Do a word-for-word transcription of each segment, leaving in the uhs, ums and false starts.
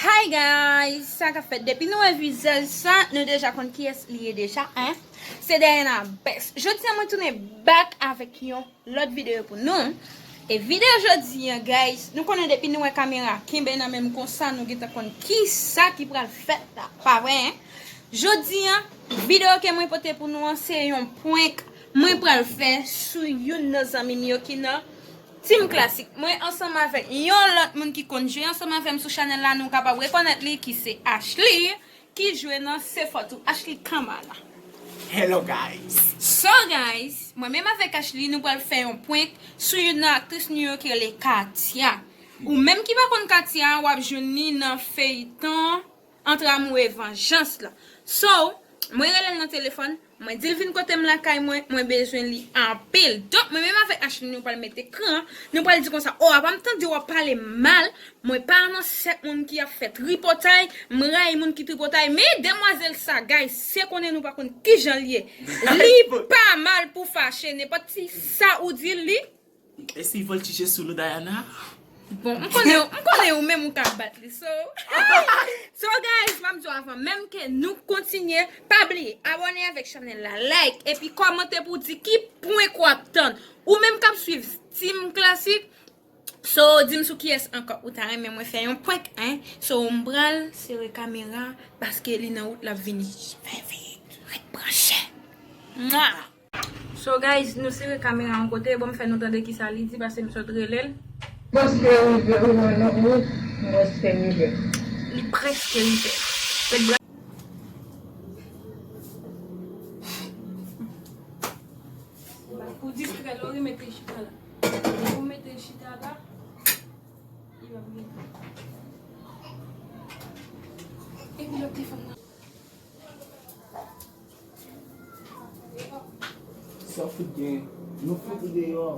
Hi guys, sa k ap fèt? Depi nou wè vizaj sa, nou deja konn kiyès li ye deja, en? Se Diana Best. Jodi a mwen tounen back avèk yon lòt videyo pou nou. E videyo jodi a, guys, nou konnen depi nou wè kamera kenbe nan men m konsa, nou gentan konn kisa ki pral fèt la. Pa vre, en? Jodi a, videyo ke mwen pote pou nou an, se yon prank mwen pral fè sou youn nan zanmi m yo ki nan Team Classic. Mwen ansanm avèk yon lòt moun ki konn jwe ansanm avè m sou chanèl la, nou kapab rekonèt li, ki se Ashley, ki jwe nan Se Fòt Ou, Ashley Kamala. Hello guys. So guys, mwen menm avèk Ashley, nou pral fè yon prank sou youn nan aktris nou yo ki rele Katia. Ou menm ki pa konn Katia, w ap jwenn li nan feyton Entre Amour et Vengeance la. So, mwen rele l nan telefòn, mwen di l vin kote m lakay mwen, mwen bezwen li anpil. Donk, mwen menm avèk Ashley, nou pral met ekran, nou pral di konsa, o, apa m tande w ap pale mal, mwen pa nan sèk moun ki ap fè tripotay, m rayi moun ki tripotay, men demwazèl sa, guys, se konnen nou pa konn kijan l ye. Li pa mal pou fache, nenpòt ti sa ou di li, E si voltije sou nou, Diana? Bon, m konnen, m konnen ou menm ou ka bat li, so. So guys, m ap di w avan menm ke nou kontinye, pa bliye abòne avèk chanèl la, like, epi kòmante pou di ki prank w ap tann. Ou menm k ap swiv Team Classic, so di m sou kiyès ankò ou ta renmen mwen fè yon prank, en? So m pral sere kamera paske li nan wout l ap vini. Fè vit, ret branche. Mwa! So guys, nou sere kamera yon kote, bon m fè nou tande kisa li di, paske m sot rele l. Mwen se rive wi mwen non wi, mwen se rive. Li prèske rive. Fèk bra. Pou distrè l, ou remete chita la. Ou mete chita la, li p ap gen. Epi lòt telefòn nan. Sa fout gen. Nou fout ou deyò.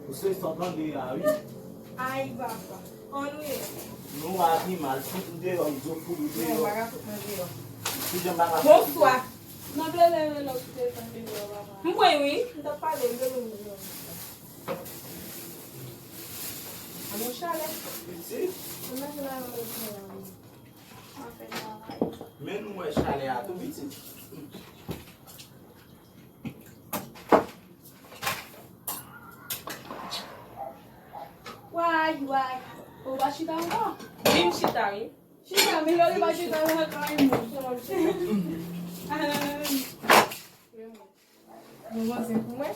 Ou se sòt nan deyò a wi. Ay papa. Ann wi. Nou a pi mal fout ou deyò, m di w fout ou deyò. Non, ou pa ka fout mwen deyò. Kijan m pa ka fout ou deyò? Bonswa. M ap rele rele w sou telefòn deyò papa. M kwè wi. M t ap pale m rele w deyò. A mon chalè. Piti. M nan jwe avè w deyò wi. Men nou wè chalè a tou piti. Way, way. Ou pa chita ankò? Vin chita wi. Chita, men lè ou pa chita nan kay moun. Bon, bon, se pou mwen.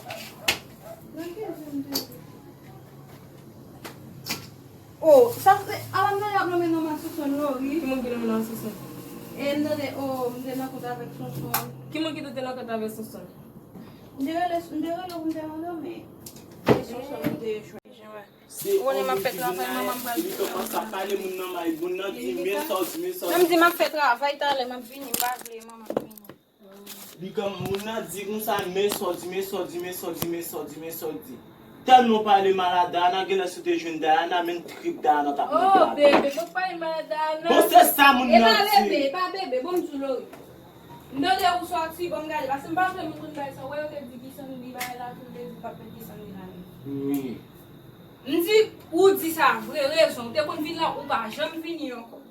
Oh, sa se, ala m tande y ap nonmen non m ak Sonson Lori. Ki moun ki nonmen non m ak Sonson? E m tande, oh, m te nan kont avèk Sonson. Ki moun ki di w te nan kont avèk Sonson? M te rele, m te rele w pou m te mande w, men se Sonson m te chwazi. Ou konnen m ap fè travay, manman m pral vini. Li kòmanse ap pale moun nan may, moun nan di men sa w di, men sa w di. Lè m di m ap fè travay, talè m ap vini, m pa vle, manman m vini. Li kòm moun nan di konsa, men sa w di, men sa w di, men sa w di, men sa w di, men sa w di. Tèlman w pale mal a Diana, genlè si w te jwenn Diana, menm trip Diana t ap mete atè. Oh, bebe, mwen pale mal a Diana. Bon, se sa moun nan di. E pa bebe, e pa bebe, bon, m di w Lori. M tande ou sòti, bon, m gade, paske m pa vle moun konn bagay sa, wè yo te di Guy Sandy bagay la, tou m te di m p ap met Guy Sandy ladan. Wi. M di, ou di sa vre, rezon, ou te konn vin la, ou pa janm vini ankò.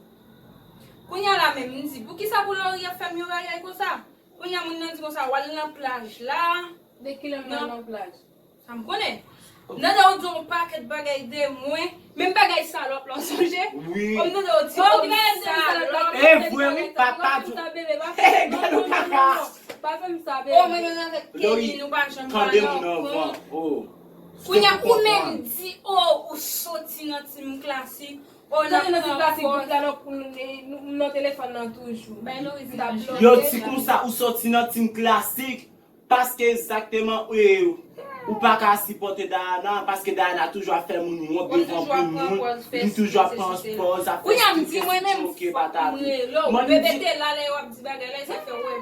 Kounye a la menm, m di, poukisa pou Lori ap fè m yon bagay konsa? Kounye a moun nan di konsa, w al nan plaj la. De kilè m al nan plaj? Sa m konnen. M tande w di yon pakèt bagay de mwen, menm bagay salòp la, w sonje? Wi. M tande w di yon salòp. E vre wi, papa di. Gade w kaka. Pa fè m sa, bebe. O, mwen menm avèk Kelly, nou pa janm pale ankò. Kounye a, ou menm di, o, ou soti nan Team Classic. Ou nan Team Classic, bout la nan telefòn nan toujou. Yo di konsa ou soti nan Team Classic paske egzakteman ou pa ka sipòte Diana, paske Diana toujou ap fè moun wont devan anpil moun, li toujou ap pran pòz, ap fè stil, ok, patati. Mwen di,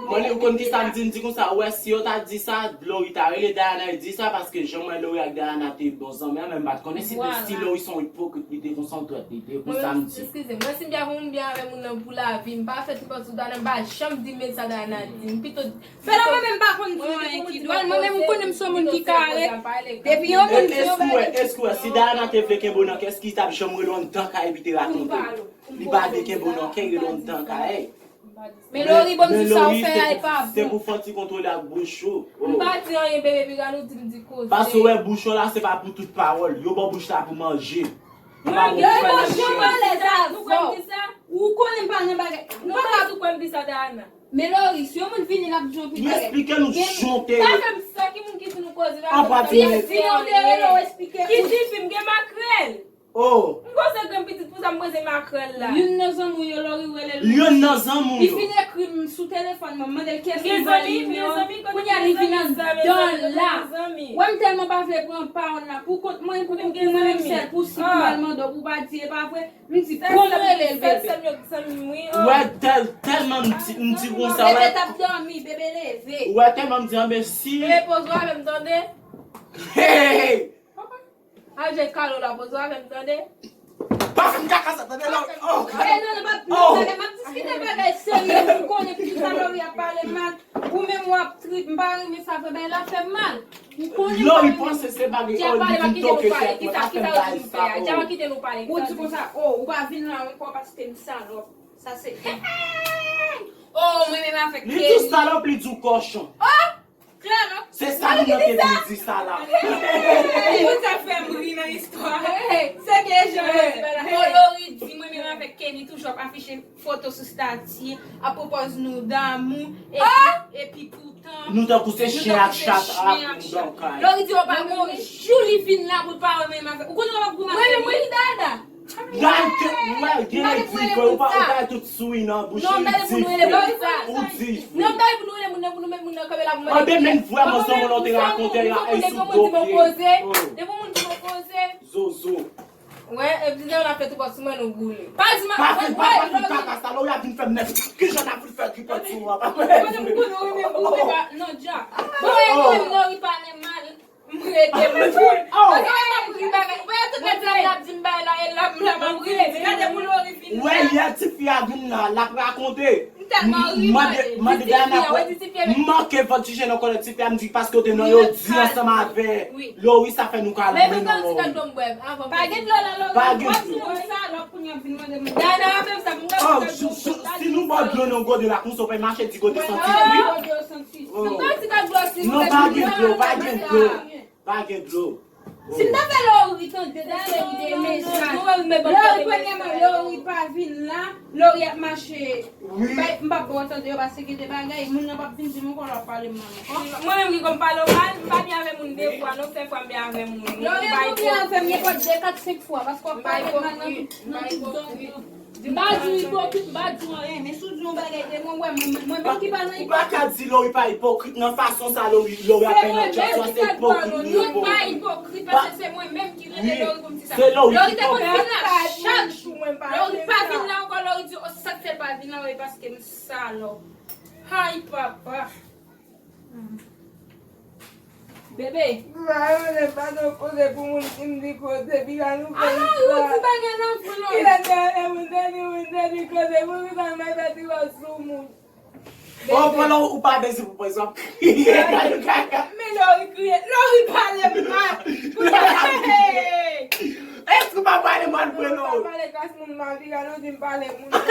mwen di, ou konn kisa m di, m di konsa, ou wè si yo ta di sa, Lori ta rele Diana, li di sa, paske jan m wè Lori ak Diana te bon zanmi an, men m pa t konnen si te, si Lori se yon ipokrit, li te konsa, yon trèt, li te konsa, m di. Eskize m, mwen si m te avè moun, m byen avè moun nan pou lavi, m pa fè tripòt sou Diana, m pa janm di men sa Diana di, m pito. Fè la mwen menm m pa konn di anyen ki dwòl, mwen menm ou konnen m se yon moun ki kare, depi yon moun di yon bagay. Eskize m, si Diana te vle kenbe w nan kè, èske li t ap janm rele w anndan kay epi te rakonte w? Li pa vle kenbe w nan kè, rele w anndan kay. Men Lori, ban m di sa ou fè a, e pa bon. Se pou fè ti kontwole ak bouch ou. M pa di anyen, bebe, piga nou di m di koze. Paske w wè bouch ou la, se pa pou tout pawòl. Yo ba w bouch la pou manje. Yo ba w pou fè nan chen. Ou konnen m pa nan bagay. Nou pa ka tou kwè m di sa, Dayana. Men Lori, si yon moun vini, l ap di yon pil bagay. Li eksplike nou jan w te ye. Pa fè m sa, ki moun ki di nou koze la? Anpati. Ki fi w te rele, w eksplike. Ki ti fi m gen makrèl? Oh. M konsekre m pitit pou sa m poze makrèl la. Youn nan zanmi w yo, Lori rele l. Youn nan zanmi w yo. Li fin ekri m sou telefòn mwen, m mande l kiyès ki ba l nimewo. Kounye a li vin anndan la. Wè m tèlman pa vle pran pawòl la pou kont mwen, pou kont mwen menm sèl, pou si pou al mande w, pou pa di e pa vre. M di, bon, m rele l, bebe. Wè, tèl, tèlman m di, m di konsa, wè. Bebe t ap dòmi, bebe leve. Wè, tèlman m di, anben si. Bebe poze w avè m, tande. Hey! Al jwe kalo la, poze w avè m, tande. Pa fè m kaka sa, tande, la. Oh, non, non, m ap, non, bagay, m ap diskite bagay serye, ou konnen poukisa Lori ap pale mal. Ou menm w ap trip, m pa renmen sa, vre, bagay la fè m mal. Ou konnen Lori panse se bagay, oh, li vin toke tèt mwen, pa fè m bagay sa, oh. Ou di konsa, oh, ou pa vin la ankò paske m salòp. Sa se. Oh, mwen menm avèk Kenny. Li tou salòp, li di w kòchon. Oh! Klè, non? Se sa moun nan te vin di sa la. Moun sa fè m ri nan istwa. Se byen jan yo di bagay la. Bon, Lori di mwen menm avèk Kenny toujou ap afiche foto sou stati, ap pwopòz nou damou, epi, epi poutan nou tankou se chen ak chat ap nan kay. Lori di yo pa gen yon jou li fin la pou l pa wè menm avèk. Ou konnen w ap goumen avè li. Mwen menm, wi, Dada. Gade, wè, gen nèg di vre, ou pa, ou pa tout sou nan bouch li, di vre. Ou di vre. Non, m ta vin rele moun nan, pou nou met moun nan kanpe la pou mwen. Anben, men vrèman, se moun nan te rakonte a, e sou do pye. Depi moun di mwen poze. Zozo. Wè, e bizè w ap fè tou pòs sou mwen, nou boule. Pa di ma, pa fè, pa fè tout kaka sa, la, ou y ap vin fè m nèf. Kijan n ap vin fè ki pòs sou mwen? Pa fè. Mwen, m konnen, wi, men ou te pa, non, dja. Bon, e, non, wi, pa nè mal. M rete m boule. Oh. Paske mwen m ap ri bagay. Ou pa tout nèg sa ap di m bagay la, e la m la m ap ri. Gade pou Lori vin. Wè, yè tifi a vin la, l ap rakonte. M tèlman ri, mande, mande Dayana pou m manke voltije nan kòlè tifi a, m di paske w te nan yo di ansanm avè Lori, sa fè nou ka lwen nan Lori. Pa gen dlo la, Lori. Pa gen dlo. Dayana ap fè m sa pou m gade. Oh, si nou ba w dlo nan gode la, konsa w pa mache di gode santi wi. Oh. Non, pa gen dlo, pa gen dlo. Pa gen dlo. Si m ta fè Lori tande, tande li te mesaj. Lori, premyèman, Lori pa vin la. Lori ap mache. Wi. M p ap ba w tande yo pa sekirite bagay. Moun nan p ap vin di m ankò l ap pale m mal ankò. Mwen menm ki konn pale w mal, m pa byen avè moun de fwa, non, sèl fwa m byen avè moun. Lori, ou byen avè m nenpòt de, kat, senk fwa, paske w ap pale m mal nan tout, nan tout zòn. M pa di w ipokrit, m pa di w anyen, men si w di yon bagay de mwen, wè, mwen, mwen, mwen menm ki pa nan ipokrit. Ou pa ka di Lori pa ipokrit nan fason sa, Lori, Lori ap fè nan djòb sa, se ipokrit li ye pou. Lori pa ipokrit, paske se mwen menm ki rele Lori pou m di sa. Lori te konn vin la chak jou. Lori pa vin la ankò, Lori di, o, sa k fè l pa vin la, e paske m salòp. Hay, papa. Bebe. Mwen menm pa nan koze pou moun ki m di koze, piga nou fè istwa. Kilè m te ale moun te di, moun te di koze, poukisa m bay fè ti wòch sou moun? Ou pandan ou pa bezwen pou prezan kriye. Men Lori kriye, Lori pale m mal. Èske w pa pale mal vre, Lori? Pale klas moun mal, piga nou di m pale moun mal.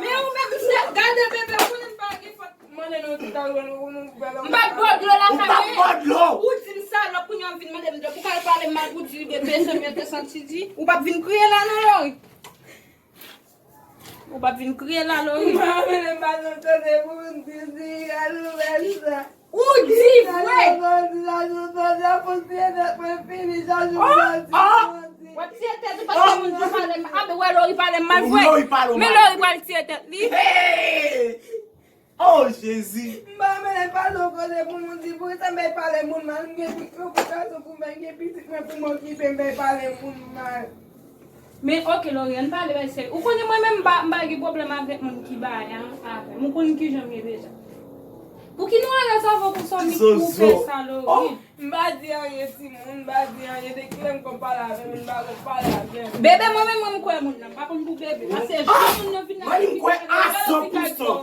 Men ou menm, gade bebe, ou konnen m pa gen fòt. Mande nou ti ta dwe nou pou nou fè la. M pa t bò dlo la. Ou pa t bò dlo. Ou di m salòp, kounye a w vin mande m dlo. Pou ka pale m mal, pou di de bezwen mete santi di. Ou p ap vin kriye la non, Lori. Ou p ap vin kriye la, Lori. M pa vle pa nan tande pou m di, di, gade ou wè sa. Ou di vre. Gade ou di la, nou tande a pou tiye tèt mwen fini, jan jou mwen di. W ap tiye tèt ou paske moun di w pale m. A, men wè Lori pale m mal vre. Men Lori pral tiye tèt li. Oh, Jezi! M pa renmen lè m pase yon kote pou moun di, poukisa m bay pale moun mal? M gen tout yon pou gason pou m bay, m gen pitit mwen pou m okipe, m bay pale moun mal. Men, oke, Lori, ann pale bay serye. Ou konnen mwen menm, m pa, m pa gen pwoblèm avèk moun ki bay an avè m. Ou konn kijan m ye deja. Pouki nou al nan savo pou sòm pou fè sa, Lori? M pa di anyen, timoun, m pa di anyen. De kilè m konn pale avè m, m pa konn pale avè m. Bebe, mwen menm, mwen, m kwè moun nan. M pa konn pou bebe. Paske jan moun nan vin la, mwen, m kwè a san pou san.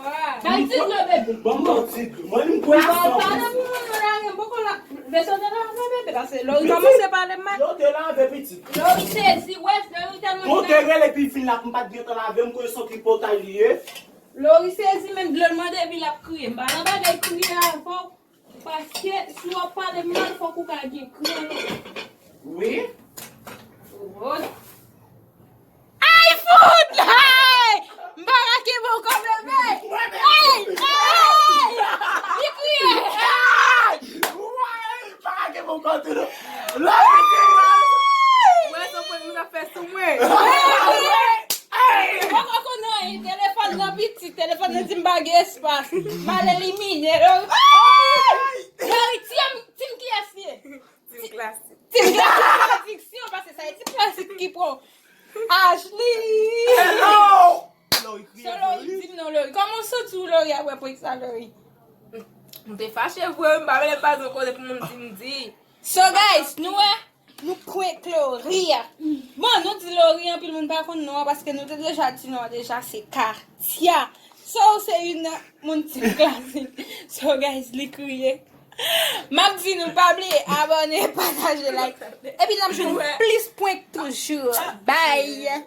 Bay ti dlo, bebe. Ban m yon ti dlo. Mwen, m kwè a san pou san. Pale pou moun nan la, m poko la. Beso te lave bebe, paske Lori kòmanse pale mal. Yo te lave pitit. Lori sezi, wè, Lori tèlman. Bon, te rele epi fin la pou m pa t gentan lave, m konnen se yon tripotay li ye. Lori sezi, menm dlo l mande epi l ap kriye. M pa nan bagay kriye avè w, paske si w ap pale m mal, fòk ou ka gen kriye. Wi. Wòt. Ay, fout! Ay! M pa rake bon kò bebe! Ay! Ay! Li kriye! Ay! Wè, pa rake bon kò tou non. Lori kriye! Wè, se pwen moun ap fè sou mwen. Ay! Mwen pa konn anyen, telefòn nan piti, telefòn nan di m pa gen espas. M al elimine, Lori. Lori, tim, tim kiyès li ye? Tim klasik. Tim klasik, adiksyon, paske sa e tim klasik ki pran. Ashley! Hello! Lori kriye. So, Lori, di m non, Lori. Kòman w santi w, Lori, apre prank sa, Lori? M te fache vre, m pa vle pase yon kote pou moun di m di. So, guys, nou wè, nou prank Lori a. Bon, nou di Lori, anpil moun pa konn non an, paske nou te deja di non an deja, se Katia. So, se youn nan moun tim klasik. So, guys, li kriye. M ap di nou, pa bliye abòne, pataje, like. Epi n ap jwenn plis prank toujou. Bye!